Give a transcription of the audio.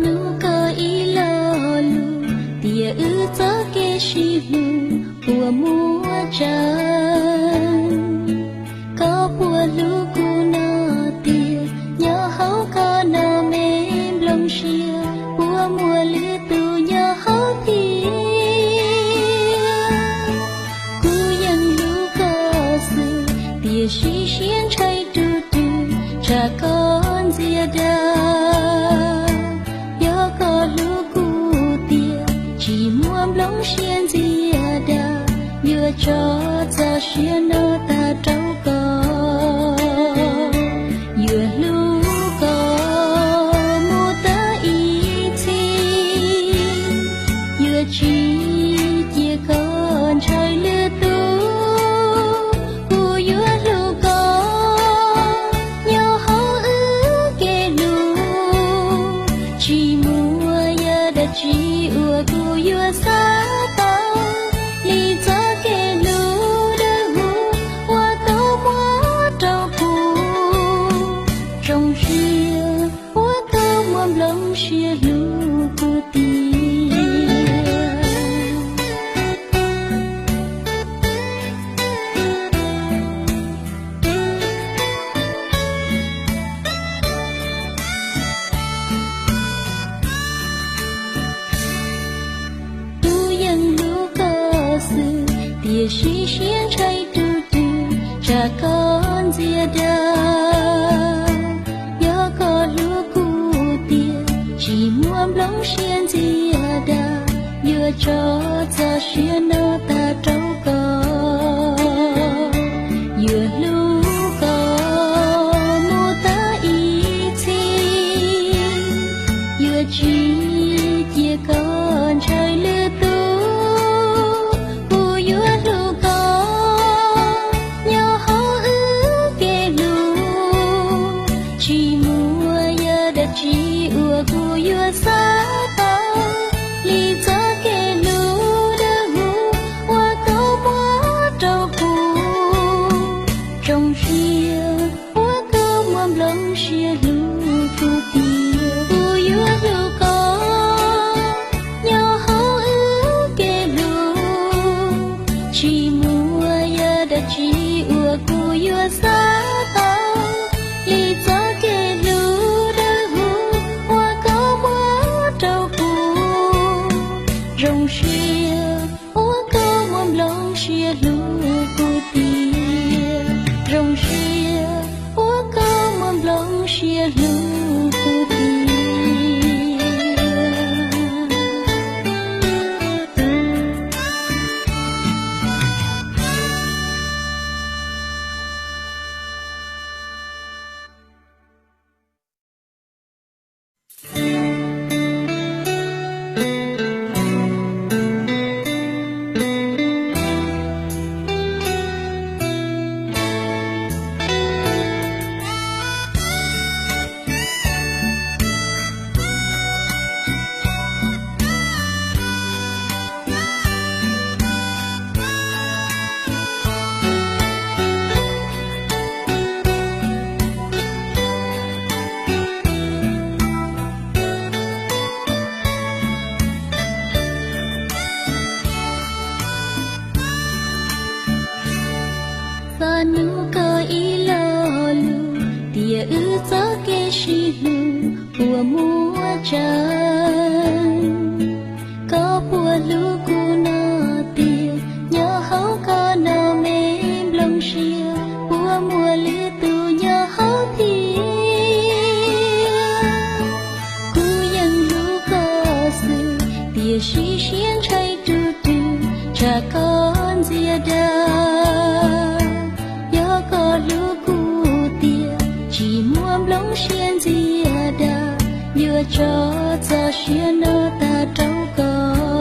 Hlub koj ib lo lus tias wb txoj kev sib hlub puas muaj tsav. Koj puas hlub kuv no tiag, nyob hauv koj no me nplooj siab, puas muaj lwm tus nyob hauv thiab. Kuv yeej hlub koj xwb, tiam sis siab ntshai rus rws tsam koj ntxias dag. Yog koj hlub kuv tiag, tsis muaj nplooj siab ntxias dag, yuav tso txoj sia no tag rau koj. Yuav hlub koj mus tag ib txhis, yuav tsis cia koj ntshai lwm tus. Kuv yuav hlub koj nyob hauv wb kev hlub, tsis muaj yam dab tsi uas kuv yuav xav tau li txoj kev hlub dawb huv uas koj muab rau kuv. Zoo siab uas koj muaj nplooj siab hlub kuv tiag. Kuv yeej hlub koj xwb, tiam sis siab ntshai rus rws tsam koj ntxias dag. Yog koj hlub kuv tiag, tsis muaj nplooj siab ntxias dag, yuav tso txoj sia no tag rau koj. Yuav hlub koj mus tag ib txhis, yuav tsis cia koj ntshai lwm tus. Kuv yuav hlub koj nyob hauv wb kev hlub, tsis muaj yam dab tsi uas kuv yuav xav tau li txoj kev hlub dawb huv uas koj muab rau kuv. Zoo siab uas koj muaj nplooj siab hlub kuv tiag. Kuv yuav hlub koj nyob hauv wb kev hlub, tsis muaj yam dab tsi uas kuv yuav xav tau li txoj kev hlub dawb huv uas koj muab rau kuv. Zoo siab uas koj muaj nplooj siab hlub kuv tiag. Zoo siab uas koj muaj nplooj siab hlub kuv tiag. Xav nug koj ib lo lus, tias wb txoj kev sib hlub puas muaj tsav. Koj puas hlub kuv no tiag, nyob hauv koj no me nplooj siab, puas muaj lwm tus nyob hauv thiab. Kuv yeej hlub koj xwb, tiam sis siab ntshai rus rws tsam koj ntxias dag. Yog koj hlub kuv tiag, tsis muaj nplooj siab ntxias dag, yuav tso txoj sia no tag rau koj.